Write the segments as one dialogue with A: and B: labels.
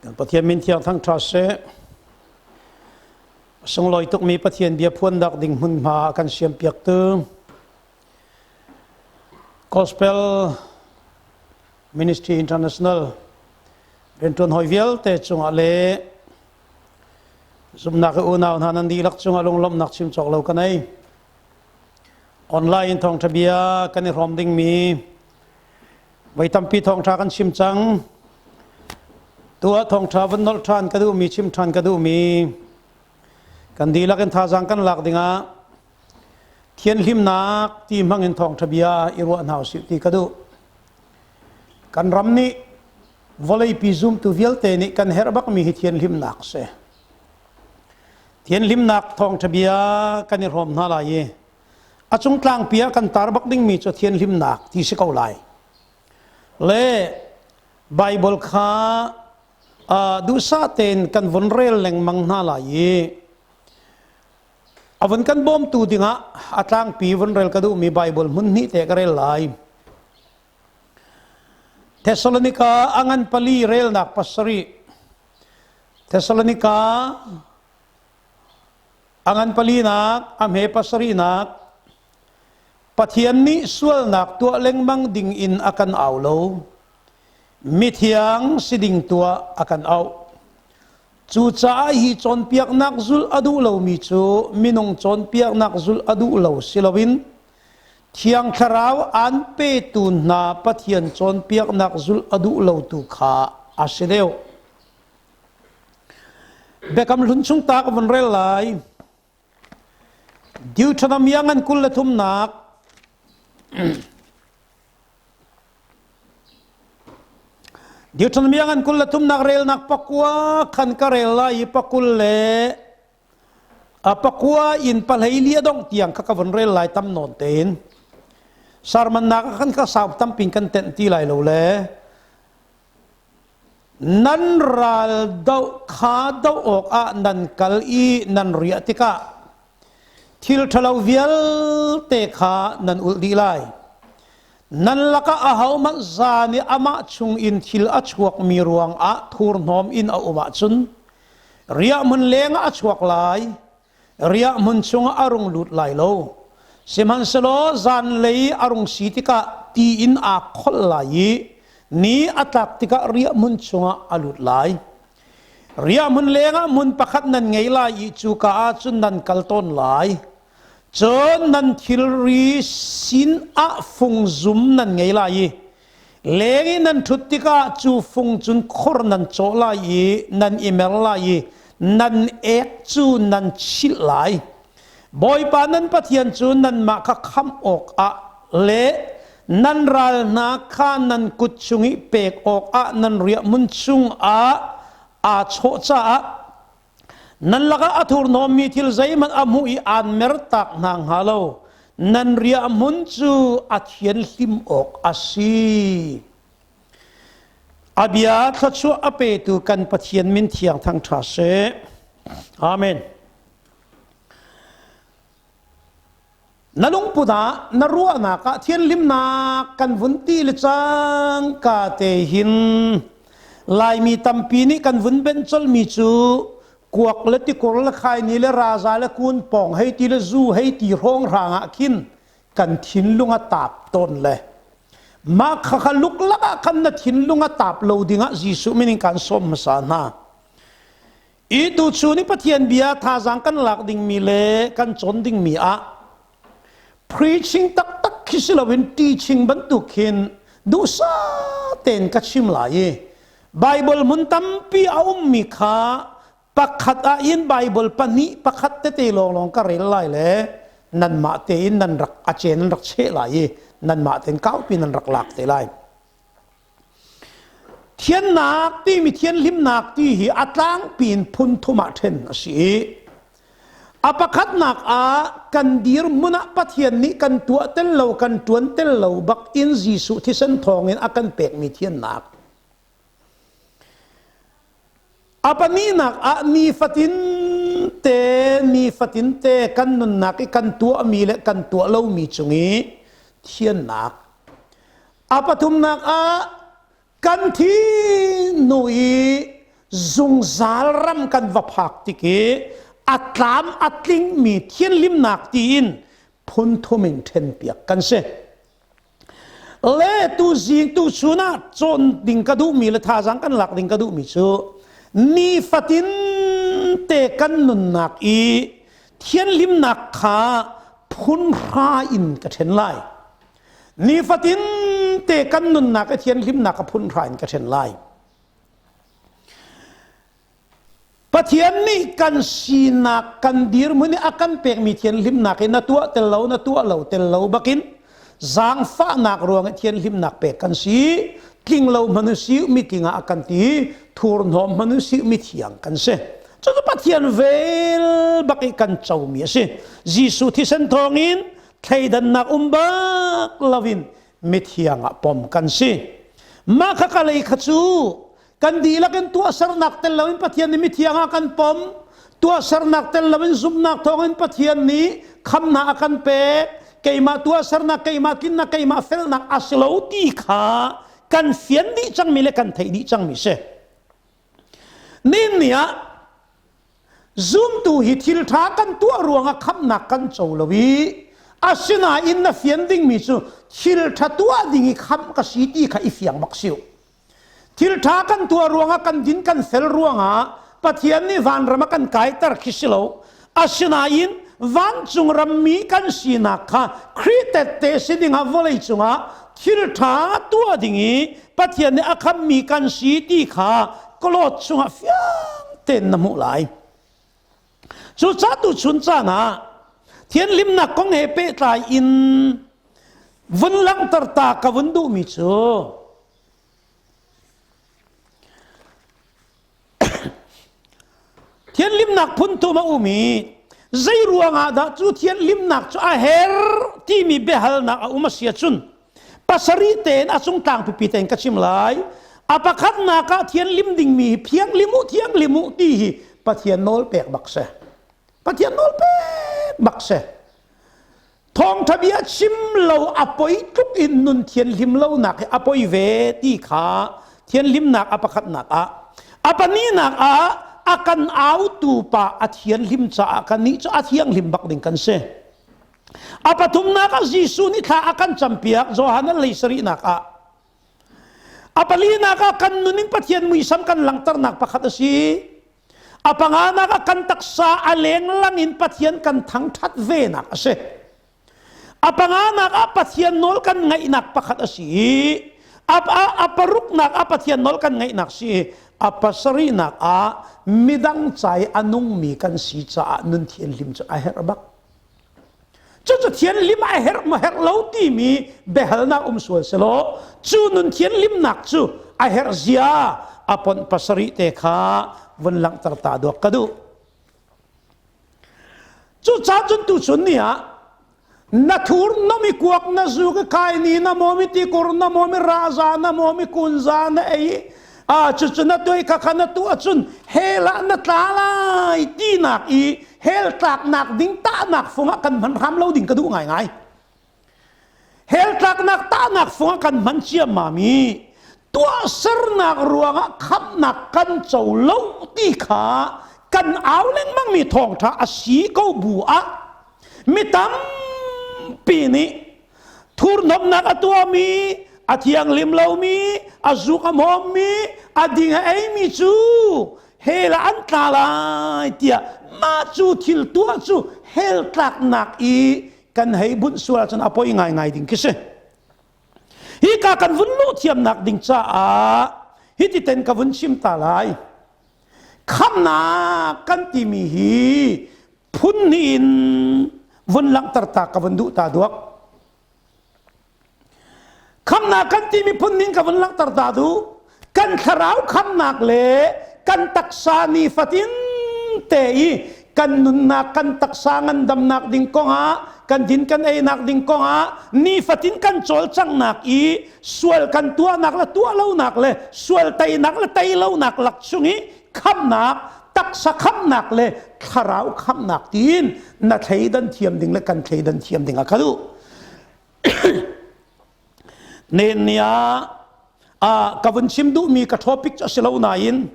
A: Kan Pathian min thiang thang ṭha seh. Sunglawi tukmi Pathian bia phuannak ding hmunhma a kan siampiaktu Gospel Ministry International rianṭuan hawi vialte cungah le zumhnak i unau hna nan dihlak cungah lunglawmhnak chim cawk lo ka nei. Online in thawngṭha bia kan i hrawm dingmi Voi tampi thawngṭha kan chim cang. Tu ah thawngṭha van nolh ṭhan ka duhmi, chim ṭhan ka duhmi, kan dihlak in thazaang kan lak dingah thianhlimnak ti hmang in thawngṭha bia i ruah hna usih ti ka duh. Kan ram nih vawleipi zumtu vialte nih kan herh bakmi hi thianhlimnak a si. Thianhlimnak thawngṭha bia kan i hrawm hna lai i A cung tlangpi ah kan tar bak dingmi cu thianhlimnak ti si ko lai. Le Bible kha duhsah tein kan vun rel lengmang hna lai i a vun kan bawmtu dingah a tlangpi vun rel ka duhmi Bible hmun hnih te ka rel lai. Thessalonika a ngan pali relnak pasarih Thessalonika A ngan palinak, a hme pasarihnak, Pathian nih sualnak tuah lengmang ding in a kan au lo. Mithiang si ding tuah a kan auh. Cucaah hi cawnpiaknak zulh a duh lomi cu minung cawnpiaknak zulh a duh lo si loin Thiang Thlarau aan petu hna Pathian cawnpiaknak zulh a duh lotu kha a si deuh. Biakam hlun chung ta ka vun rel lai. Deuteronomy ngan kul le thumnak Deuteronomy ngan kul le thumnak relnak pakua khan ka rel lai i pakul le a pakua in pahlei li a dongh tiang kha ka vun rel lai tam nawn tein. Sarmannak khan ka sau tampin kan tenh ti lai lo le Nan ral doh kha doh awkah nan kal i nan riah tikah thil ṭhalo vialte kha nan ulh dih lai. Nan lakah ahohmanh zan i amah chungin thil a chuakmi ruangah thurhnawm in a um ahcun riahhmun lengah a chuak lai, riahhmun chungah a rung lut lai lo. Sihmanhsehlaw zanlei a rung si tikah ti in aa kholh lai i ni a tlak tikah riahhmun chungah a lut lai. Riahhmun lengah hmun pakhat nan ngei lai i cuka ah cun nan kal tawn lai. Cun nan thilri sin ah fungzum nan ngei lai i leng i nan ṭhut tikah cu fung cun khor nan cawh lai i nan i mer lai i nan ek cu nan chilh lai. Bawipa nan Pathian cu nanmah kha khamh awkah le nan ral hna kha nan kut chung i pek awkah nan riahhmun chungah aa chawh caah Nan lakah a thurhnawmmi thil zeihmanh a hmuh i aan mertak hna hnga lo. Nan riahhmun cu a thianhlim awk a si. A bia thluachuah a petu kan Pathian min thiang thangṭha seh. Amen. Na lungput ah na ruahnak ah thianhlimnak kan vun ti le cangka te hin Laimi tampi nih kan vun benh colmi cu kuak le tikur le khaini le raza le kun pawng hei ti le zu hei ti hrawng hrang ah khin kan thinlung a tap tawn le mah khakha luklak ah khan na thinlung a tap lo dingah Jesuh min in kan sawm hmasa hna. I tuchun i Pathian bia thazaang kan lak dingmi le kan cawn dingmi ah preaching taktak khi si loin teaching bantuk hin duhsah tein ka chim lai i Bible hmun tampi a ummi kha pakhat ah in Bible pahnih pakhat tete lawnglawng ka rel lai le nanmah tein nan rak a cen nan rak cheh lai i nanmah tein kaupi nan rak lak te lai. Thiannak timi thianhlimnak ti hi a tlangpi in phun thum ah ṭhen a si i a pakhatnak ah kan dirhmun ah Pathian nih kan tuah tel lo kan ṭuan tel lo bak in Jesuh thisen thawngin a kan pekmi thiannak. A pahnihnak ah nifatin te nifatin te kan nunnak i kan tuahmi le kan tuah lomi cung i thiannak. A pathumnak ah kan thi hnu i Zungzal ram kan va phak tik i a tlam a tlingmi thianhlimnak tiin phun thum in ṭhenpiak kan si. Le tu zing tu chun ah cawn ding ka duhmi le thazaang kan lak ding ka duhmi cu nifatin te kan nunnak i thianhlimnak kha phun hra in ka ṭhen lai. Nifatin te kan nunnak i thianhlimnak a phun hra in ka ṭhen lai. Pathian nih kan sinak kan dirhmun i a kan pekmi thianhlimnak i na tuah tel lo na tuah lo tel lo bakin zaangfahnak ruang i thianhlimnak pek kan si. Tling lo hmanh usih mitling ah a kan ti, thurhnawm hmanh usih mithiang kan si. Cucu Pathian vel bak i kan comi a si. Jesuh thisen thawngin thleidannak um bak loin mithiang ah pom kan si. Mah kha ka lei kha cu kan dihlak in tuahsernak tel loin Pathian nih mithiang ah kan pom. Tuahsernak tel loin zumhnak thawngin Pathian nih khamnak a kan pek. Keimah tuahsernak, keimah tlinnak, keimah felnak a si lo ti kha kan fian dih cangmi le kan theih dih cangmi si. Nin ni ah Zumtu hi thil ṭha kan tuah ruangah khamhnak kan co lo i asinain na fian dingmi cu thil ṭha tuah ding i khamh ka si ti kha i fiang bak si u. Thil ṭha kan tuah ruangah kan din kan fel ruangah Pathian nih vanram a kan kaiter khi si lo. Asinain vancung rammi kan sinak kha Khrih tette si dingah vawlei cungah thil ṭha tuah ding i Pathian nih a khammi kan si ti kha kalawt chungah fiang tein na hmuh lai. Cucaah tuchun caan ah thianhlimnak kong he pehtlai in vun langhter ta ka vun duhmi cu Thianhlimnak phunthum a um i zei ruangah dah cu thianhlimnak cu a her timi biahalnak a um a si ahcun pasarih tein a cung tlangpipi tein ka chim lai. A pakhatnak ah thianhlim dingmi hi thianghlim u thianghlim u ti hi Pathian nawl pek bak si. Pathian nawl pek bak si. Thawngṭha bia chim lo a poi tluk in nun thianhlim lonak hi a poi ve ti kha thianhlimnak a pakhatnak ah a pahnihnak ah a kan autu pa a thianhlim caah kannih cu a thianghlim bak ding kan si. A pathumnak ah Jesuh nih thla a kan campiak Johan lei sarihnak ah. A palinak ah kan nun in Pathian muisam kan langhternak pakhat a si. A panganak ah kan taksa a lenglang in Pathian kan thangṭhat venak a si. A panganak ah Pathian nawl kan ngaihnak pakhat a si i a, a, a paruknak ah Pathian nawl kan ngaihnak si i a pasarihnak ah midang ca i a nungmi kan si caah nun thianhlim cu a herh bak. Cucu thianhlim a herh maw herh lo timi biahalnak um sual selaw cu nun thianhlimnak cu a herh zia a ponh pasarih te kha vun langhter ta duak ka duh. Cucaah cun tuchun ni ah na thur nomi kuak na zuk i kai ni na momi tikur na momi raza na momi kunza na ei a cucu na tuai kha kha na tu ahcun hell ah na tla lai tinak i hell tlaknak ding tahnak fung ah kan hman hram lo ding ka duh ngaingai. Hell tlaknak tahnak fung ah kan hman ciammam i tuahsernak ruangah khamhnak kan co lo ti kha kan au lengmangmi thawngṭha a si ko bu ah mi tampi nih thurhnawmhnak a tuahmi a thianghlim lomi a zuk a hmawmmi a ding a eimi cu hell ah an tla lai tiah mah cu thil tuah cu hell tlaknak i kan hei bunh sual ahcun a poi ngaingai ding khi si. Hika kan vun luh thiamnak ding caah hiti ten ka vun chim ta lai. Khamnak kan timi hi phun hnih in vun langhter ta ka vun duh ta duak. Khamnak kan timi phun ning ka vun langhter ta duh. Kan thlarau khamnak le kan taksa nifatin te i kan nunnak kan taksa ngandamnak ding kongah kan din kan einak ding kongah nifatin kan cawlcanghnak i sual kan tuahnak le tuah lonak le sual teinak le tei lonak lak chung i khamnak taksa khamnak le thlarau khamnak tiin na thleidan thiam ding le kan thleidan thiam ding a ka duh. Nen ni ah ka vun chim duhmi ka topic cu a si lo nain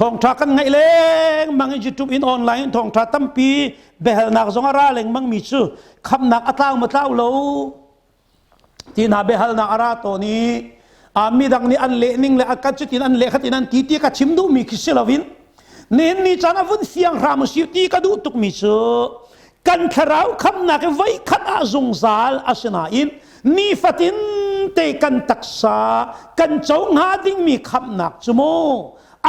A: Thawngṭha kan ngaih lengmang i YouTube in online in thawngṭha tampi biahalnak zong a ra lengmang mi cu khamnak a tlau ma tlau lo ti hna biahalnak a ra tawn i a midang nih an leh ning le a kan cutin an leh khatin an ti ti ka chim duhmi khi si loin nihin ni caan a vun fiang hram usih ti ka duh tukmi cu kan thlarau khamnak i voikhat ah zungzal asinain nifatin te kan taksa kan co hnga dingmi khamnak cu mu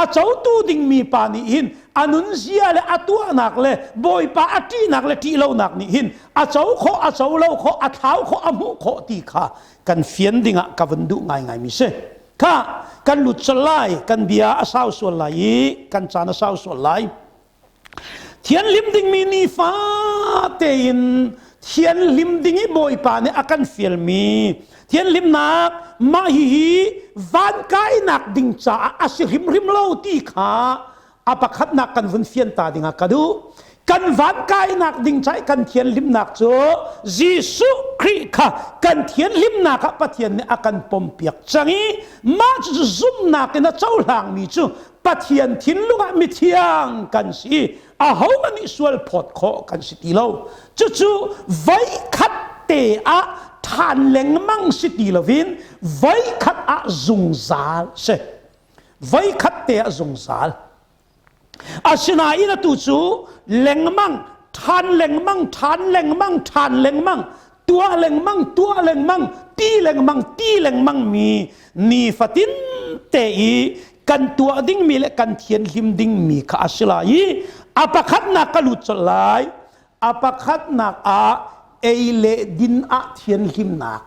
A: a cotu dingmi pa nih hin a nunzia le a tuahnak le bawipa a ṭihnak le ṭih lonak nih hin a co khawh a co lo khawh a thlau khawh a hmuh khawh ti kha kan fian dingah ka vun duh ngaingai mi si kha kan lut colh lai kan bia a sau sual lai i kan caan a sau sual lai Thianhlim dingmi nifa tein thianhlim ding i Bawipa nih a kan fialmi thianhlimnak mah hihi van kainak ding caah a si hrimhrim lo ti kha a pakhatnak kan vun fian ta dingah ka duh. Kan van kainak ding ca i kan thianhlimnak cu Jesuh Khrih kha kan thianhlimnak ah Pathian nih a kan pompiak cang i mah cucu zumhnak in a cohlangmi cu Pathian thinlung ah mithiang kan si ahohmanh nih sual phawt khawh kan si ti lo cucu voikhat te ah ṭhan lengmang si ti loin voikhat ah zungzal si voikhat te ah zungzal asinain atu cu lengmang ṭhan lengmang ṭhan lengmang ṭhan lengmang tuah lengmang tuah lengmang ti lengmang ti lengmang mi nifatin te i kan tuah dingmi le kan thianhlim dingmi kha a si lai i a pakhatnak ka lut colh lai a pakhatnak ah ei le din ah thianhlimnak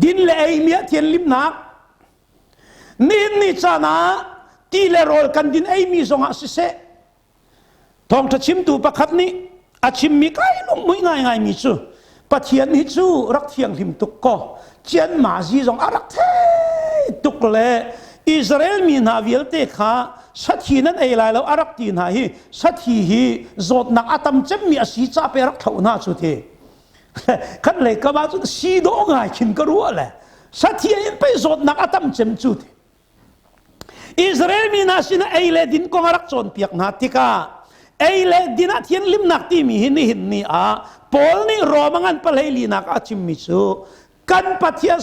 A: din le ei mi ah thianhlimnak nihin ni caan ah ti le rawl kan din ei mi zongah siseh Thawngṭha chimtu pakhat nih a chimmi kai lunghmuih ngaingaimi cu Pathian hi cu rak thianghlim tuk kaw cianmazi zong a rak thei tuk le Israel mi hna vialte kha sathi nan ei lai lo a rak ti hna hi sathi hi zawtnak a tam cemmi a si ca pe rak thloh hna cu ti khat lei kam ah cun si dawh ngai khin ka ruah le sathi in pei zawtnak a tam cem cu ti Israel mi hna sinah ei le din kong a rak cawnpiak hna tikah ei le din ah thianhlimnak timi hi nihin ni ah Paul nih Rom a ngan palei linak ah a chimmi cu kan Pathian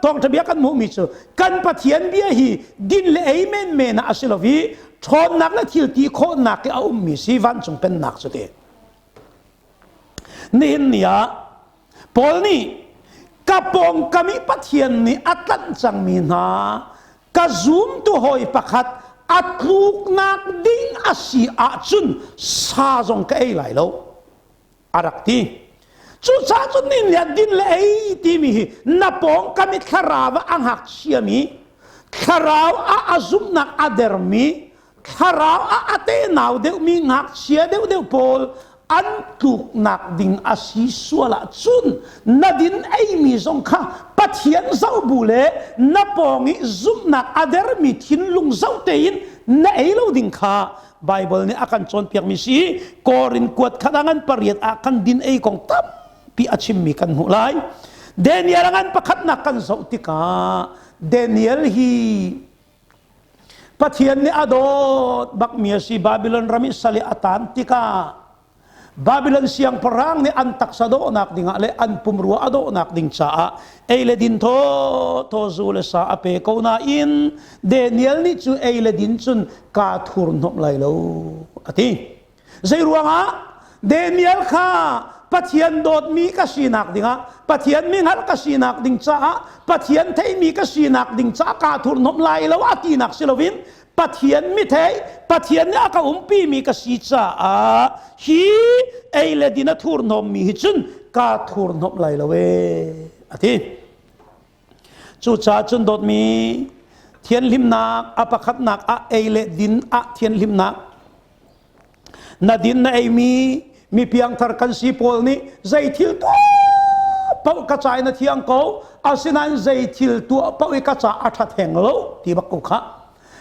A: thawngṭha bia kan hmuhmi cu kan Pathian bia hi din le ei menmen ah a si lo i ṭhawnnak le thil ti khawhnak i a ummi si vancung pennak cu ti. Nihin ni ah Paul nih ka pawngkam i Pathian nih a tlanh cangmi hna ka zumtu hawi pakhat a tluknak ding a si ahcun sa zong ka ei lai lo a rak ti. Cucaah cun nin le din le ei timi hi na pawngkam i thlarau ah a ngakchiami thlarau ah a zumhnak a dermi thlarau ah a tenau deuhmi ngakchia deuhdeuh pawl an tluknak ding a si sual ahcun na din eimi zong kha Pathian zoh bu le na pawng i zumhnak a dermi thinlung zoh tein na ei lo ding kha Bible nih a kan cawnpiakmi si Korin kuat khat ah ngan pariat ah kan din ei kong tampi a chimmi kan hmuh lai. Daniel ngan pakhatnak kan zoh tikah Daniel hi Pathian nih a dawt bakmi a si Babylon ram i sal i a tan tikah Babylon siangpahrang nih an taksa dawhnak dingah le an pumrua a dawhnak ding caah ei le din thaw thaw zu le sa a pe ko nain Daniel nih cu ei le din cun kaa thurhnawmh lai lo a ti. Zei ruangah Daniel kha Pathian dawtmi ka sinak dingah Pathian mi hngalh ka sinak ding caah Pathian theimi ka sinak ding caah kaa thurhnawmh lai lo a tinak si loin Pathian mi thei Pathian nih a ka umpi mi ka si caah hi ei le din a thurhnawmmi hi cun kaa thurhnawmh lai lo ee a ti. Cucaah cun dawtmi thianhlimnak a pakhatnak ah ei le din ah thianhlimnak Na din na eimi mi piangthar kan si pawl nih zei thil tuah paoh ka ca in a thiang ko asinain zei thil tuah paoh i ka ca a ṭha theng lo ti bak ko kha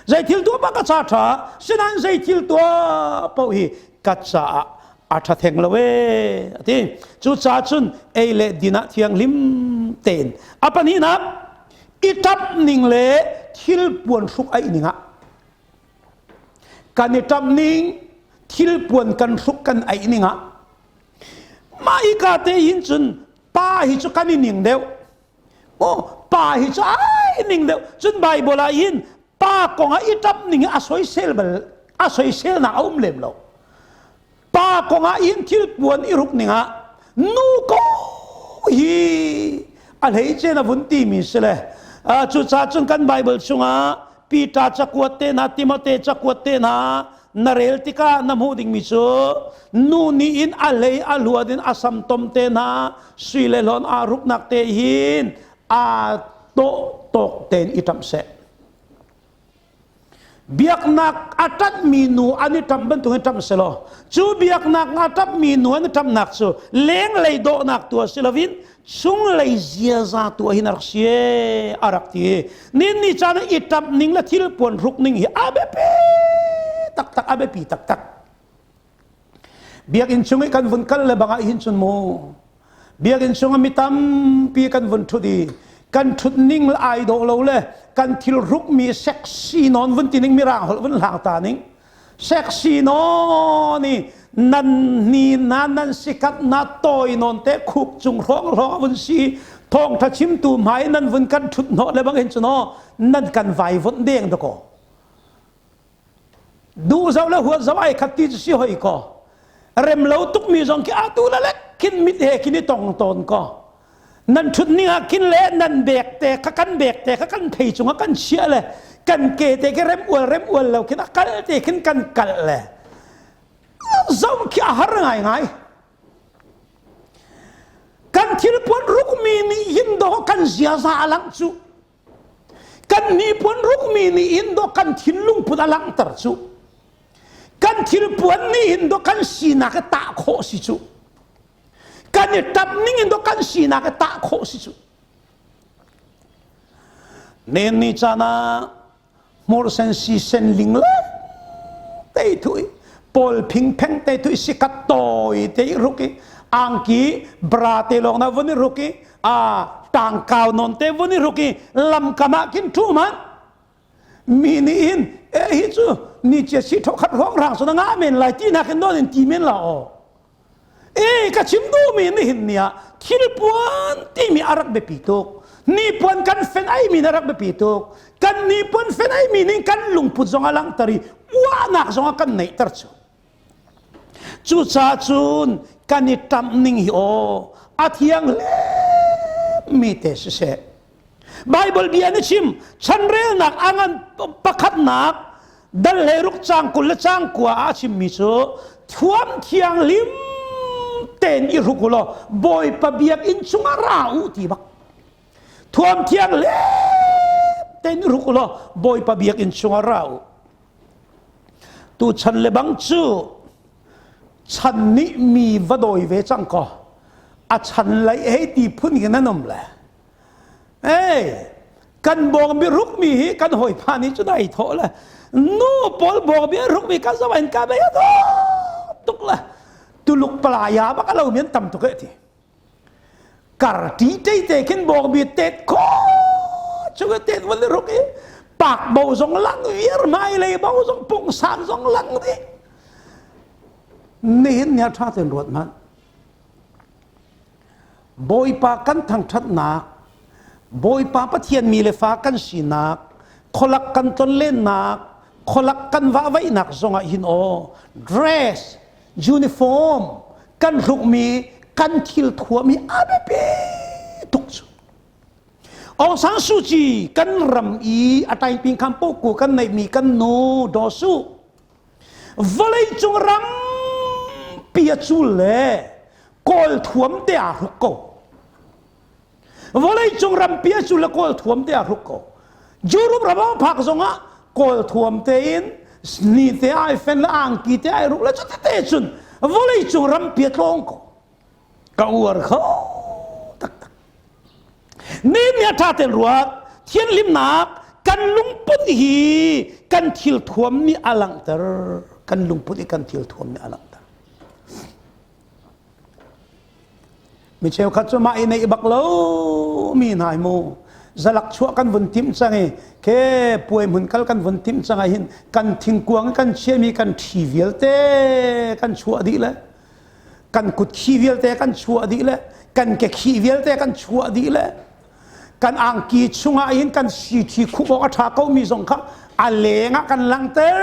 A: zei thil tuah paoh ka ca ṭha sinain zei thil tuah paoh hi ka caah a ṭha theng lo ee a ti cucaah cun ei le din ah thianghlim tein a pahnihnak i ṭap ning le thil puan hruk aih ning ah. Kan i ṭamh ning, thilpuan kan hruk kan aih ning ah mah hika te hin cun pa hi cu kan i ning deuh. Oh, pa hi cu ai ning deuh. Cun Bible ah hin pa kong ah i ṭamh ning hi a soisel bal a soiselnak a um lem lo. Pa kong ah hin thilpuan i ruk ning ah nu ko hi a hleice na vun timi si le cucaah cun kan Bible chungah Peter cakuat te hna Timote cakuat te hna na rel tikah na hmuh dingmi cu nu nih in a hlei a luat in a sam tom te hna sui le hlawn aa ruknak te hin aa tawh tawk tein i ṭamh seh. Biaknak a ṭanhmi nu an i ṭamh bantukin ṭamh selaw cu biaknak a ṭamhmi nu an i ṭamhnak cu lenglei dawhnak tu si loin chunglei ziaza tu ah hin a rak si a rak ti. Nin ni caan i ṭamh ning le thil puan hruk ning hi a biapi taktak a biapi taktak. Biakinn chung i kan vun kal le bang ah hin cun mu Biakinn chungah mi tampi kan vun ṭhut i kan ṭhut ning le ai dawh lo le kan thil hrukmi sexy nawn vun ti ning mirang holh vun hlang ta ning sexy nawn i nan ni na nan sikat na tawi nawn te khuk cung hrawng hrawng vun si thawngṭha chimtu hmai nan vun kan ṭhut hnawh le bang hin cu naw nan kan vai vonh deng dakaw Duh zoh le huat zoh ai khat ti cu si hoi ko. Rem lo tukmi zong khi atu le lek khin mit he khin i tong tawn ko. Nan ṭhut ning ah khin le nan bek te kha kan bek te kha kan thei cungah kan chiah le kan ke te khi rem ual rem ual lo khin a kal te khin kan kal le zoh khi a har ngaingai. Kan thil puan rukmi nih hin dawh kan ziaza a langh cu. Kan hnipuan rukmi nih hin dawh kan thinlung put a langhter cu. Kan thilpuan nih hin dawh kan sinak i tah khawh si cu. Kan i ṭap ning in dawh kan sinak i tah khawh si cu. Nen ni caan ah hmursen si sen ling le te thui pawl phing pheng te thui sikat tawi te i ruk i angki bra te lawng na vun i ruk i a tangkau non te vun i ruk i lamkam ah khin thu man mi nih hin e hi cu ni chia si tho khat rong rang so na nga men lai ti na khin non in ti men la o E ka chim duhmi nihin ni ah thil puan timi a rak biapi tuk. Nipuan kan fen aimi na rak biapi tuk. Kan nipuan fen aimi ning kan lungput zong a langhter i uahnak zong a kan neihter cu. Cucaah cun kan i ṭamh ning hi aw a thiang mi te siseh. Bible bia na chim chanrelnak a ngan pakhatnak dal hlei ruk cang kul le cang kua ah a chimmi cu thuam thianghlim tein i hruk u law Bawipa biakinn chungah ra u ti bak thuam thianghlim tein i hruk u law Bawipa biakinn chungah ra u tu chan le bang cu chan nih mi va dawi ve cang ko a chan lai hei ti phun hin an um le Ei, kan bawngbi rukmi hi kan hawipa nih cun ai thawh le nu pawl bawngbi an rukmi kan zoh in ka bei a tuk le tuluk palaya bak a lomi an tam tuk eh ti kar ti te te khin bawngbi tet kho chung tet vun ruk i pak bo zong lang viar mai lei bo zong pungsan zong lang di nihin ni tha ten ruat man Bawipa kan thangṭhatnak, Bawipa Pathian mi le fa kan sinak, khualak kan tlonlennak, khualak kan vahvaihnak zongah hin aw dress, uniform kan hrukmi, kan thil thuami a biapi tuk cu. Aung San Suu Kyi kan ram i a taiping kham poku kan neihmi kan nu Daw Su vawleicung rampi a cul le kawl thuam te aa hruk ko vawleicung rampi a cul le kawl thuam te aa hruk ko Europe ram a phak zongah kawl thuam te in ni te ai fen le angki te ai ruk le cu tete cun vawleicung rampi a tlawng ko ka uar kho taktak ni ni a ṭha ten ruat thianhlimnak kan lungput hi kan thil thuam nih a langhter kan lungput hi kan thil thuam nih a langhter mi cheukhat cu mah i neih bak lo mi hna hi mu. Zalak chuah kan vun timh cang i ke puai hmun kal kan vun timh cang ah hin kan thingkuang kan chiami kan ṭhi vialte kan chuah dih le kan kut khi vialte kan chuah dih le kan ke khi vialte kan chuah dih le kan angki chungah hin kan siṭhi khup awk a ṭha komi zong kha a leng ah kan langhter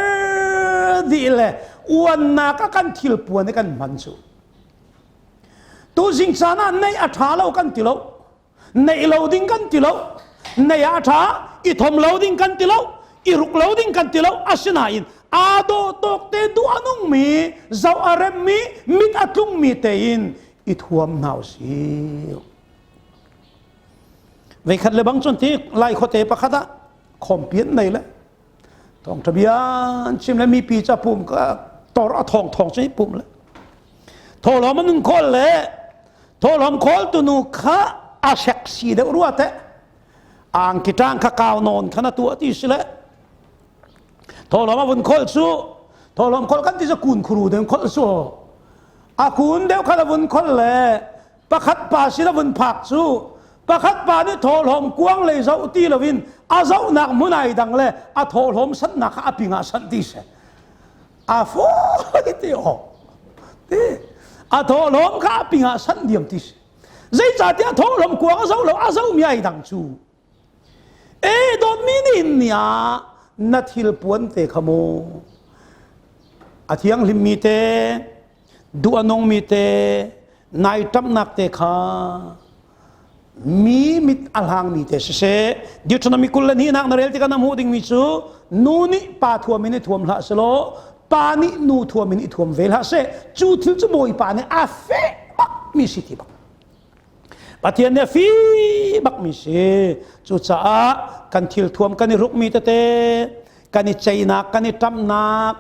A: dih le uannak ah kan thil puan i kan hman cu tuzing caan ah neih a ṭha lo kan ti lo neih lo ding kan ti lo neih ah a ṭha i thom lo ding kan ti lo i ruk lo ding kan ti lo asinain aa dawh tawk te duh a nungmi zoh a remmi mit a tlungmi tein i thuam hna usih. Veikhat le bang cun ti lai khuate pakhat ah khawmpi an nei le thawngṭha bia an chim le mipi ca pum ka tor a thawng thawng cu pum le thawhlawm an nun khawl le thawhlawm khawl tu nu kha a sexy deuh rua te angki ṭang kha kau nawn khan a tuah ti si le thawhlawm a vun khawl cu thawhlawm khawl kan ti cu kun khuru deuh khawl cu a kun deuh khan a vun khawl le pakhat pa sin a vun phak cu pakhat pa nih thawhlawm kuang lei zoh ti loin a zohnak hmun ai dang le a thawhlawm sannak kha a ping ah sanh ti seh a fawi ti aw ti a thawhlawm kha a ping ah sanh diam ti si zeicahtiah thawhlawm kuang a zoh lo a zohmi ai dang cu E dawtmi nih ni ah na thil puan te kha mu a thianghlimmi te duh a nungmi te nai ṭamhnak te kha mi mit a hlangmi te siseh Deuteronomy 22 na rel tikah na hmuh dingmi cu nu nih pa thuam in i thuam hlah selaw pa nih nu thuam in i thuam ve hlah seh cu thil cu Bawipa nih a feh bakmi si ti bak Pathian nih a fi bakmi si. Cucaah kan thil thuam kan i rukmi tete, kan i ceinak, kan i ṭamhnak,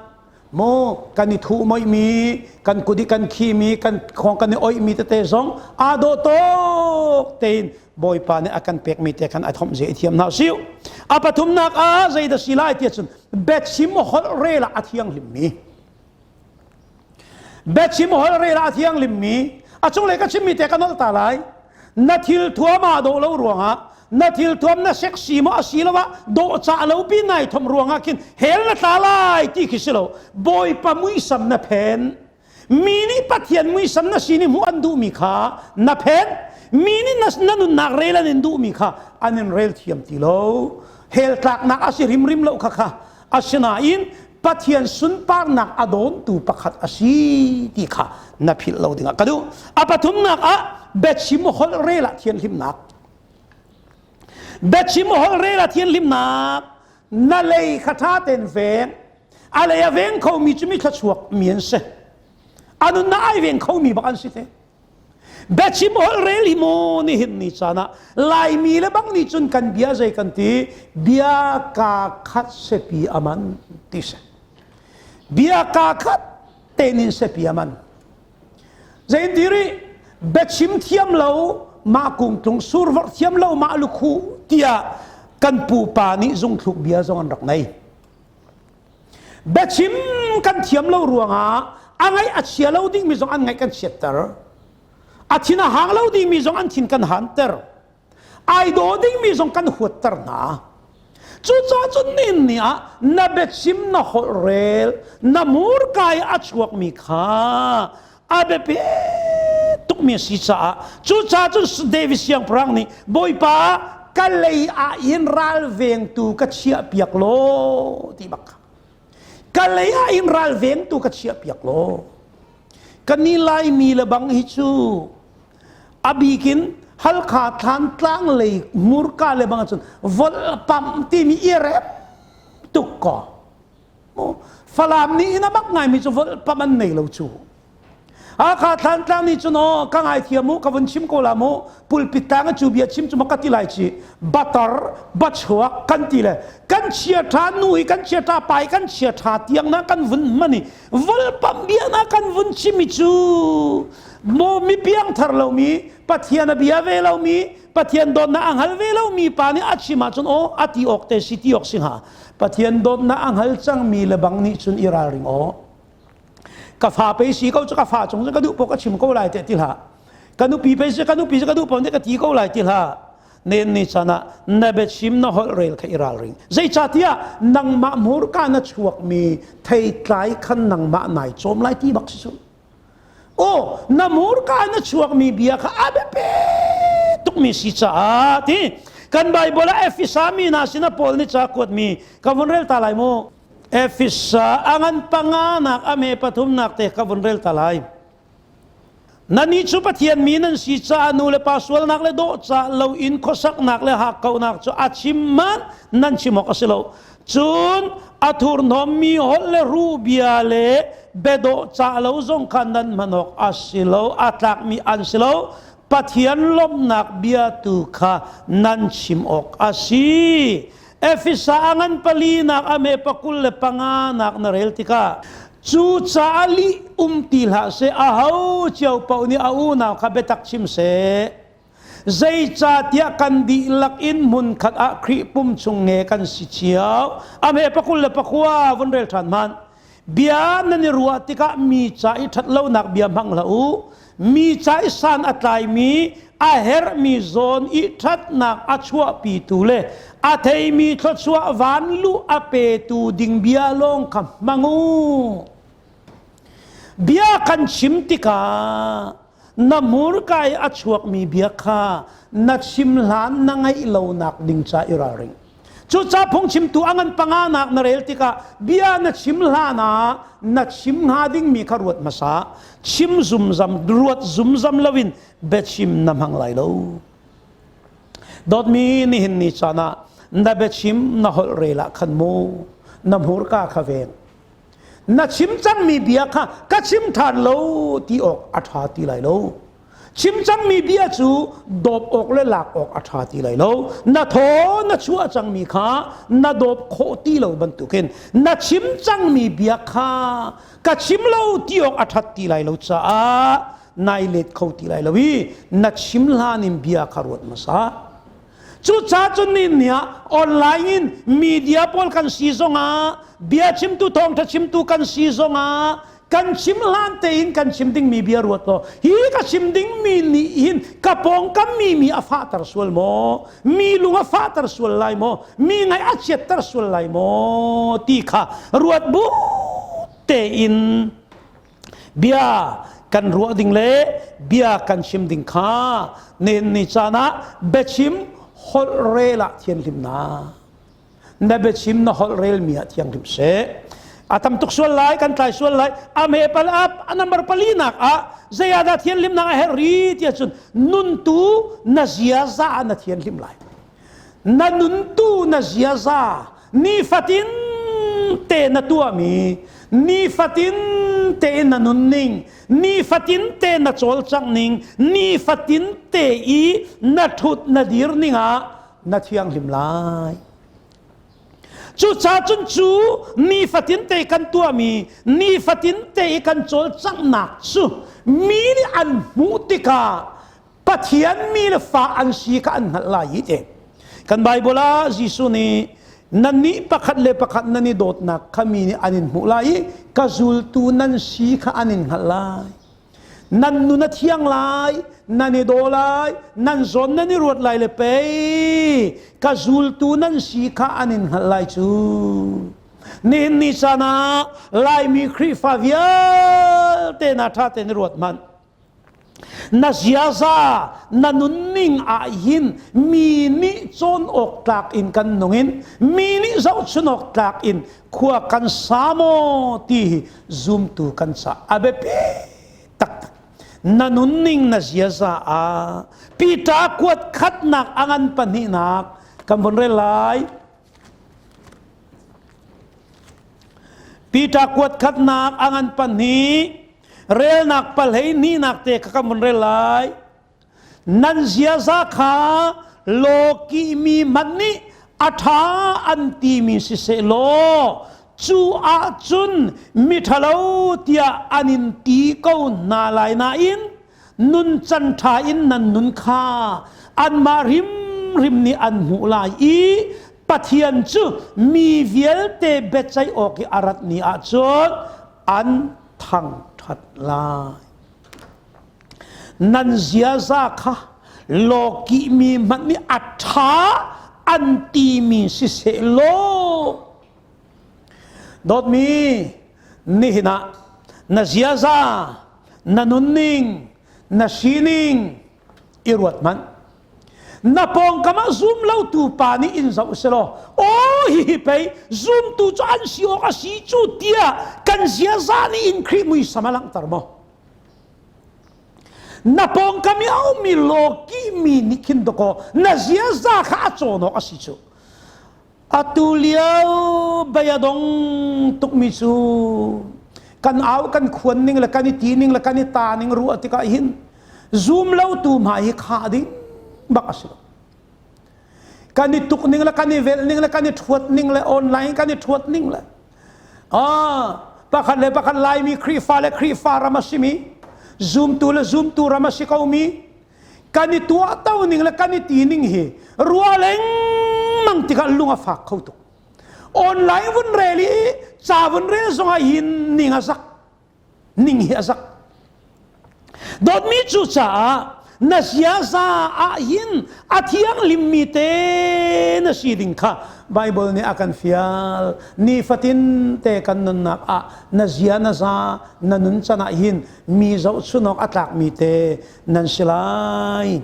A: mu kan i thuh moihmi, kan kut i kan khimi, kan khong kan i oihmi tete zong aa dawh tuk tein Bawipa nih a kan pekmi te khan a thomh ze i thiam hna usih. A pathumnak ah zeidah si lai tiah cun biachim holh rel ah a thianghlimmi. Biachim holh rel ah a thianghlimmi a cunglei ka chimmi te ka nolh ta lai. Na thil thuam aa dawh lo ruangah na thil thuam na sexy maw asiloah dawhcah lo pi nai thom ruangah khin hell na tla lai ti khi si lo. Bawipa muisam na phen. Mi nih Pathian muisam na sin i hmuh an duhmi kha na phen. Mi nih na nunnak rel an in duhmi kha an in rel thiam ti lo. Hell tlaknak a si rimrim lo kha kha Asinain Pathian sunparnak a dawntu pakhat a si ti kha na philh lo dingah ka duh. A pathumnak ah biachim holh rel ah thianhlimnak. Biachim holh rel ah thianhlimnak na lei kha ṭha tein veng. A lei a veng khomi cu mi thluachuak mi an si. A nunnak ai veng khomi bak an si te. Biachim holh rel hi maw nihin ni caan ah Laimi le bang nih cun kan bia zei kan ti bia ka khat sepi aman ti si. Bia ka khat tein sepi aman. Zein diri biachim thiam lo mah kungtlung survor thiam lo mah lukhu tiah kan pupa nih zungthluk bia zong an rak nei. Biachim kan thiam lo ruangah a ngaih a chia lo dingmi zong an ngaih kan chiatter. A thin a hang lo dingmi zong an thin kan hanter. Ai daw dingmi zong kan huatter hna. Cucaah cun nin ni ah na biachim na holh rel na murka i a chuakmi kha a biapi tukmi a si caah cucaah cun David siangpahrang nih Bawipa ka lei ah hin ralvengtu ka chiah piak law ti bak kha ka lei ah hin ralvengtu ka chiah piak law kan ni Laimi le bang hi cu a bikin Halkha Thlantlang lei murka le bang cun volpam timi i rep tuk ko Falam nih in a bak ngaimi cu volpam an nei lo cu. Hakha Thlantlang nih cun aw ka ngaithiam mu ka vun chim ko la mu pulpit tang cu bia chim cu ma ka ti lai ci batar bachuak kan ti le kan chia tha nu hi kan chia tha pai kan chia tha tiang na kan vun mani volpam bia na kan vun chimi cu mo mi piang thar lo mi Pathian a bia ve lo mi Pathian dawtnak a hngal ve lo mi pa nih a chim ahcun aw a ti awk te si ti awk si hnga Pathian dawtnak a hngal cangmi le bang nih cun i ralring aw. Ka fa pei si ko cu ka fa cung cu ka duh paoh ka chim ko lai te ti hlah. Ka nupi pei si ka nupi cu ka duh paoh nih ka ti ko lai ti hlah. Nen ni chan ah na biachim na holh rel kha i ralring. Zeicahtiah nangmah hmurka na chuakmi theitlai khan nangmah nai cawm lai ti bak si cu. Aw, na hmurka na chuakmi bia kha a biapi tukmi si caah ti kan Bible ah Efesa mi hna sinah Paul nih ca kuatmi ka vun rel ta lai mu. Efesa a ngan panganak a me pathumnak te ka vun rel ta lai. Nannih cu Pathian mi nan si caah nu le pa sualnak le dawhcah loin khuasaknak le hakkauhnak cu a chim hmanh nan chim awk a si lo. Cun a thurhnawmmi holh le ruh bia le biadawhcah lo zong kha nan hman awk a si lo, a tlakmi an si lo. Pathian lawmhnak bia tu kha nan chim awk a si. Efesa a ngan palinak a me pakul le panganak na rel tikah cucaah lih um ti hlah seh aho cio paoh nih a unau kha biatak chim seh zeicahtiah kan dihlak in hmunkhat ah Khrih pum chung nge kan si cio a me pakul le pakua vun rel ṭhan hmanh Bia nan i ruah tikah mi ca i ṭhatlonak bia hmang hlah u. Mi ca i san a tlaimi, a herhmi zawn i ṭhatnak a chuahpitu le a theimi thluachuah vanluh a petu ding bia lawng kha hmang u. Bia kan chim tikah na hmurka i a chuakmi bia kha na chim hlan na ngaih lonak ding ca i ralring. Cucaah phungchimtu a ngan panganak na rel tikah bia na chim hlan ah na chim hnga dingmi kha ruat hmasa. Chim zumzam, ruat zumzam loin biachim na hmang lai lo. Dawtmi nihin ni caan ah na biachim na holh rel ah khan mu na hmurka kha veng. Na chim cangmi bia kha ka chim ṭhan lo ti awk a ṭha ti lai lo. Chim cangmi bia cu dawp awk le lak awk a ṭha ti lai lo. Na thaw na chuah cangmi kha na dawp khawh ti lo bantukin na chim cangmi bia kha ka chim lo ti awk a ṭhat ti lai lo caah nai let kho ti lai lo i na chim hlan in bia kha ruat hmasa. Cucaah cun ni ni ah online in media pawl kan si zongah bia chimtu thawngṭha chimtu kan si zongah kan chim hlan tein kan chim dingmi bia ruat law hi ka chim dingmi nih hin ka pawngkam mi mi a fahter sual maw mi lung a fahter sual lai maw mi ngaih a chiatter sual lai maw ti kha ruat bu tein bia kan ruah ding le bia kan chim ding kha nen ni caan ah biachim holh rel ah thianhlimnak na biachim na holh rel mi ah thianghlim seh a tam tuk sual lai kan tlai sual lai a me pal ap a number pali nak ah zei ah dah thianhlimnak a herh ri tiah cun nuntu na ziaza ah na thianhlim lai na nuntu na ziaza nifatin te na tuahmi nifatin te na nunning nifatin te na cawlcangh ning nifatin te i na thut na dir ning ah na thianghlim lai cucaah cun cu nifatin te kan tuahmi nifatin te i kan cawlcanghnak cu mi nih an hmuh tikah Pathian mi le fa an si kha an hngalh lai i te kan Bible ah Jesuh nih nannih pakhat le pakhat nan i dawtnak kha mi nih an in hmuh lai i ka zultu nan si kha an in hngalh lai nan nun a thiang lai nan i daw lai nan zawn nan i ruat lai le pei ka zultu nan si kha an in hngalh lai cu nihin ni caan ah Laimi Khrihfa vialte na ṭha tein i ruat hmanh Na ziaza na nunning ah hin mi nih cawn awk tlak in kan nung in mi nih zohchun awk tlak in khua kan sa maw ti hi zumtu kan ca a biapi taktak. Na nunning na ziaza ah Peter kuat khatnak a ngan pahnihnak kan von rel lai. Peter kuat khatnak a ngan pahnih relnak palhei hnihnak te kha kan vun rel lai. Nan ziaza kha lawki mi hmanh nih a ṭha an timi siseh law cu ahcun miṭhalo tiah an in ti ko hna lai nain nuncan ṭha in nan nun kha anmah hrimhrim nih an hmuh lai i Pathian cu mi vialte biaceih awk i a rat ni ahcun an thangṭhat lai. Nan ziaza kha Lawkihmi hmanh nih a ṭha an timi siseh law dawtmi nihin ah na ziaza na nunning na sining i ruat hmanh na pawngkam ah zum lotu pa nih in zoh selaw aw hihi pei zumtu cu an si awk a si cu tiah kan ziaza nih in Khrih muisam a langhter maw na pawngkam i a ummi lawkihmi nih khin dawkaw na ziaza kha a cawn awk a si cu Atu lio bei a dong tukmi cu kan au kan khuan ning le kan i ti ning le kan i ta ning ruah tikah hin zum lo tu hma hi khah ding bak a si lo. Kan i tuk ning le kan i velh ning le kan i ṭhuat ning le online kan i ṭhuat ning le ah pakhat le pakhat Laimi Khrihfa le Khrihfa ram a simi zumtu le zumtu ram a si komi kan i tuahto ning le kan i ti ning hi rua lengmang tikah lung a fak kho tuk online vun rel i ca vun rel zongah hin ning a zak ning hi a zak dawtmi cu caah na ziaza ah hin a thianghlimmi te na si ding kha Bible nih a kan fial nifatin te kan nunnak ah na zia na za na nun can ah hin mi zohchun awk a tlakmi te nan si lai.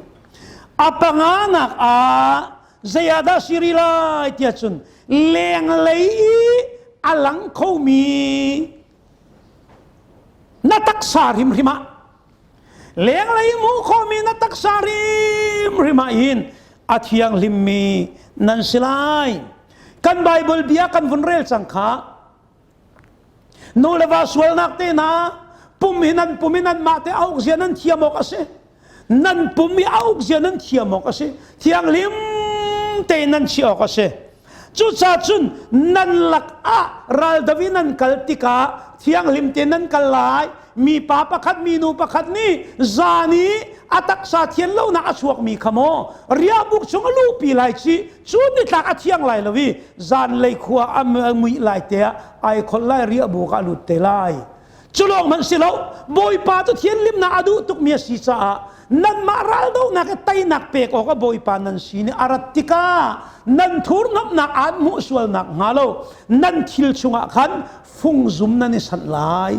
A: A panganak ah zei ah dah si rih lai tiah cun lenglei i a lang khomi na taksa hrimhrim ah lenglei hmuh khawhmi na taksa hrimhrim ah hin a thianghlimmi nan si lai. Kan Bible bia kan vun rel cang kha Nu le va sualnak te hna pum hi nan pum i nanmah te a uk zia nan thiam awk a si. Nan pum i a uk zia nan thiam awk a si. Thianghlim tein nan chiah awk a si. Cucaah cun nan lakah raldo i nan kal tikah thianghlim tein nan kal lai. Mipa pakhat minu pakhat nih zan i a taksa thian lonak a chuakmi kha maw riahbuk chung a luhpi lai ci cu nitlak a thiang lai lo i zanlei khua a muih lai te ah ai kholh lai riahbuk ah lut te lai cu lawng hmanh si lo bawipa cu thianhlimnak a duh tukmi a si caah nanmah raldohnak i teinak pek awk a bawipa nan sin i a rat tikah nan thurhnawmhnak aan hmuh sualnak hnga lo nan thil chungah khan fungzum nan i sanh lai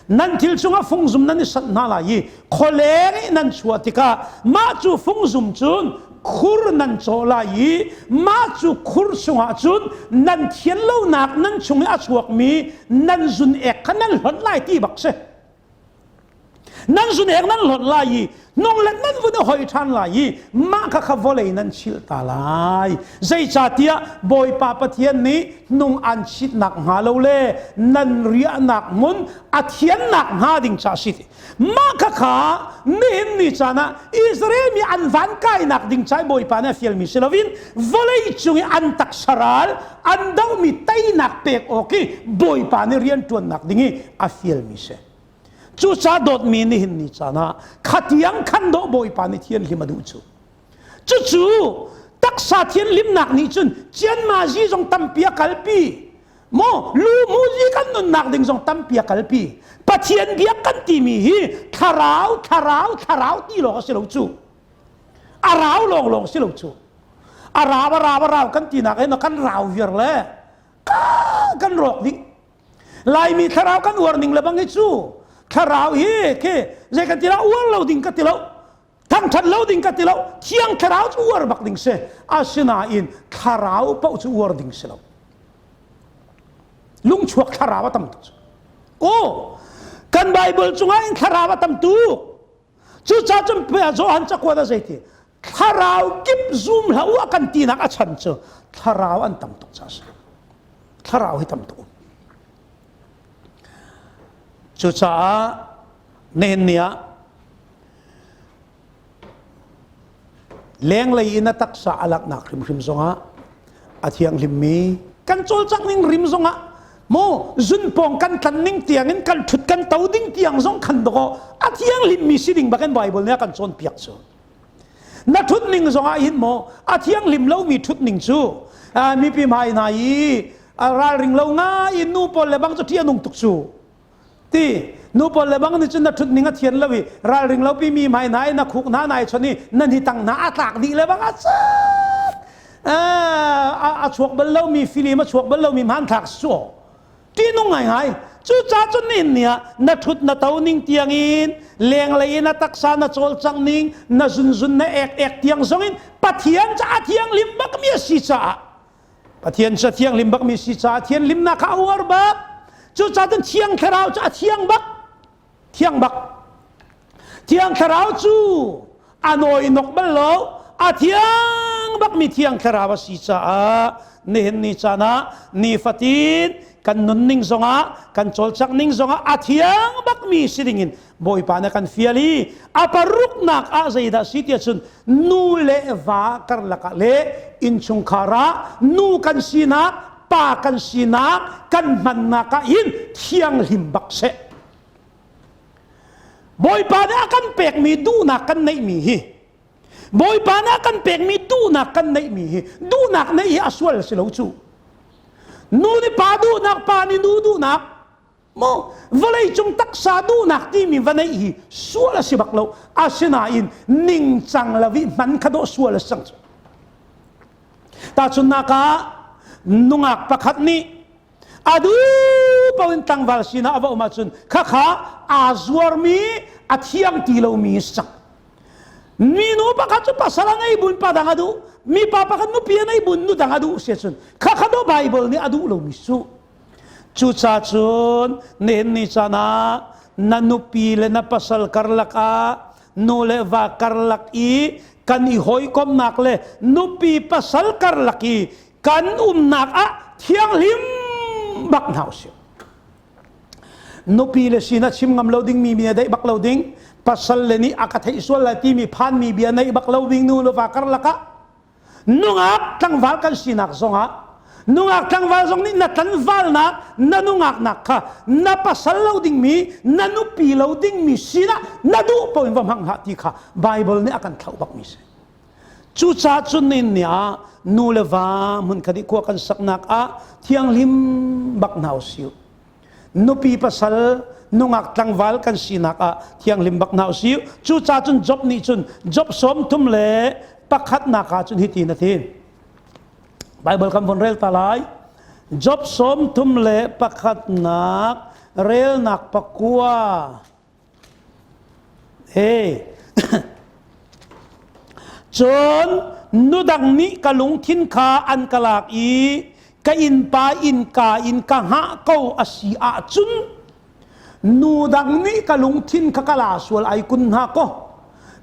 A: nan thil chungah fungzum nan i sanh hna lai i khualeng i nan chuah tikah mah cu fungzum cun khur nan cawh lai i mah cu khur chungah cun nan thian lonak nan chung i a chuakmi nan zun ek kha nan hlonh lai ti bak si nan zun ek nan hlonh lai i nung le nan vun i hoi ṭhan lai i mah kha kha vawlei nan chilh ta lai zeicahtiah Bawipa Pathian nih nung an chitnak hnga lo le nan riahnak hmun a thiannak hnga ding ca si mah kha kha nihin ni caan ah Israel mi an van kainak ding ca Bawipa nih a fialmi si loin vawlei cung i an taksa ral an dohmi teinak pek awk i Bawipa nih rianṭuannak ding i a fialmi si Cucaah dawtmi nihin ni caan ah khatiang khan dawh Bawipa nih thianhlim a duh cu. Cucu taksa thianhlimnak nih cun cianmazi zong tampi a kalpi. Maw lu muzi kan nunnak ding zong tampi a kalpi. Pathian biak kan timi hi thlarau thlarau thlarau ti lawng a si lo cu. A rau lawng lawng si lo cu. A rau a rau a rau kan tinak hin kan rau viar le kan rawk dih. Laimi thlarau kan uar ning le bang hi cu thlarau hi khi zei kan ti la uar lo ding ka ti lo thangthat lo ding ka ti lo thiang thlarau cu uar bak ding si asinain thlarau paoh cu uar ding si lo lungchuak thlarau a tam tuk o kan bible cungah in thlarau a tam tuk cucaah cun Johan cakuat a zei ti thlarau kip zum hlah u a kan tinak a chan cu thlarau an tam tuk ca si thlarau hi tam tuk cucaah nihin ni ah lenglei in a taksa a laknak hrimhrim zongah a thianghlimmi kan cawlcangh ning rim zongah mu zunpawng kan tlan ning tiang in kan ṭhut kan to ding tiang zong khan dawh a thianghlimmi si ding bakin Bible nih a kan cawnpiak cu na ṭhut ning zongah hin maw a thianghlim lomi ṭhut ning cu mipi hmai hna i ralring lo ngai in nu pawl le bang cu ṭih a nung tuk cu. Ti nu pawl le bang nih cun na ṭhut ning a thian lo i ralring lo pi mi hmai hna i na khuk hna nai chon i nan hi tang hna a tlak dih le bang a cat a chuak bal lomi filim a chuak bal lomi hmanthlak su ṭihnung ngaingai. Cucaah cun nihin ni ah na ṭhut na to ning tiang in lenglei in a taksa na cawlcangh ning na zunzun na ek ek tiang zong in Pathian caah thianghlim bakmi a si caah, Pathian cu a thianghlim bakmi si caah thianhlimnak kha a uar bak. Cucaah cun Thiang Thlarau cu a thiang bak, thiang bak. Thiang Thlarau cu a nawinok bal lo, a thiang bakmi Thiang Thlarau a si caah nihin ni caan ah nifatin kan nunning zongah kan cawlcangh ning zongah a thiang bakmi si dingin Bawipa na kan fial i a paruknak ah zeidah si tiah cun nu le va karlak ah le innchungkhar ah nu kan sinak, pa kan sinak kan hmannak ah hin thianghlim bak seh. Bawipa nih a kan pekmi duhnak kan neihmi hi, Bawipa nih a kan pekmi duhnak kan neihmi hi, duhnak neih hi a sual si lo cu. Nu nih pa duhnak, pa nih nu duhnak maw, vawlei cung taksa duhnak timi va neih hi sual a si bak lo. Asinain ningcang lo i hman kha dawh sual a si cang cu. Tahchunhnak ah nungak pakhat nih a duh paoh in tlangval sinah a va um ahcun khakha aa zuarmi, a thiang ti lomi si cang. Minu pakhat cu pasal a ngei bun pa dang a duh, mipa pakhat nupi a ngei bun nu dang a duh si ahcun khakha do Bible nih a duh lomi su. Cucaah cun nihin ni caan ah na nupi le na pasal karlak ah, nu le va karlak i kan i hawikomhnak le nupi pasal karlak i kan umnak ah thianghlim bak hna usih. Nupi le sin a chim ngam lo ding mi bia daih bak lo ding, pasal le nih a ka theih sual lai timi phan mi bia neih bak lo ding nu le va karlak ah, nungak tlangval kan sinak zongah, nungak tlangval zong nih na tlanvalnak, na nungaknak kha na pasal lo dingmi, na nupi lo dingmi sinah na duh paoh in va hmang hlah ti kha Bible nih a kan thlauh bakmi si. Cucaah cun nin ni ah nu le va hmunkhat i khua kan saknak ah thianghlim bak hna usih. Nupi pasal, nungak tlangval kan sinak ah thianghlim bak hna usih. Cucaah cun Job nih cun Job 31 ah cun hitin a ti. Bible kan von rel ta lai. Job 31 relnak 9. Hey. Cun nudang nih ka lungthin kha an ka lak i ka innpa innka in ka hngah ko a si ahcun, nu dang nih ka lungthin kha ka la sual ai kun hna kaw,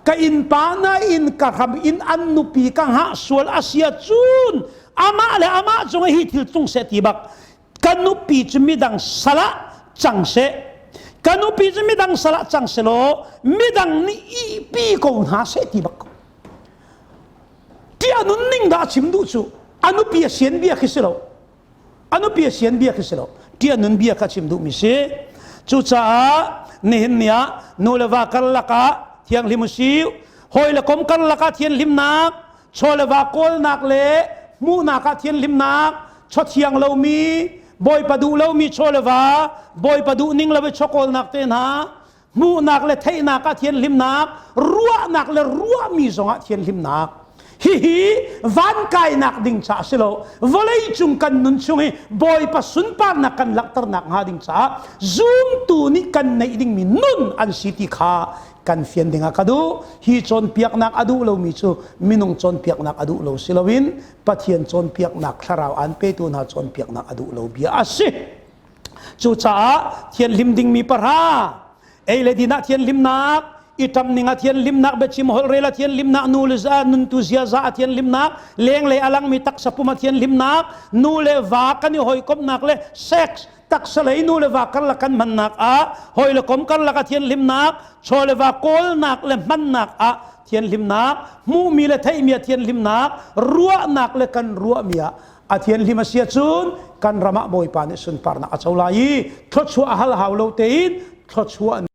A: ka innpa na in ka hram in an nupi ka hngah sual a si ahcun, amah le amah cung hi thil tlung seh ti bak, ka nupi cu midang sal ah cang seh, ka nupi cu midang sal ah cang seh law midang nih ihpi ko hna seh ti bak ko. Ti a nunning dah a chim duh cu a nupi a sian bia khi si lo, a nupi a sian bia khi si lo, ti a nun bia kha chim duhmi si. Cucaah nihin ni ah nu le va karlak ah thianghlim usih, hawi le kom karlak ah thianhlimnak, chaw le va kawlnak le hmuhnak ah thianhlimnak, chaw thiang lomi, Bawipa duh lomi chaw le va, Bawipa duh ning lo i chaw kawlnak te hna, hmuhnak le theihnak ah thianhlimnak, ruahnak le ruahmi zongah thianhlimnak. Hihi van kainak ding caah si lo, vawlei cung kan nun chung i Bawipa sunparnak kan langhternak hnga ding caah zumtu nih kan neih dingmi nun an si ti kha kan fian dingah ka duh. Hi cawnpiaknak a duh lomi cu minung cawnpiaknak a duh lo si loin Pathian cawnpiaknak, thlarau an petu hna cawnpiaknak a duh lo bia a si. Cucaah thianhlim dingmi pahra, ei le din ah thianhlimnak, i ṭam ning ah thianhlimnak, biachim holhrel ah thianhlimnak, nu le za nuntu ziaza ah thianhlimnak, lenglei a langmi taksa pum ah thianhlimnak, nu le va kan i hawikomhnak le sex taksa lei nu le va karlak kan hmannak ah, hawi le kom karlak ah thianhlimnak, chaw le va kawlnak le hmannak ah thianhlimnak, hmuhmi le theihmi ah thianhlimnak, ruahnak le kan ruahmi ah a thianhlim a si ahcun kan ram ah Bawipa nih sunparnak a co lai i thluachuah a hal hau lo tein thluachuah.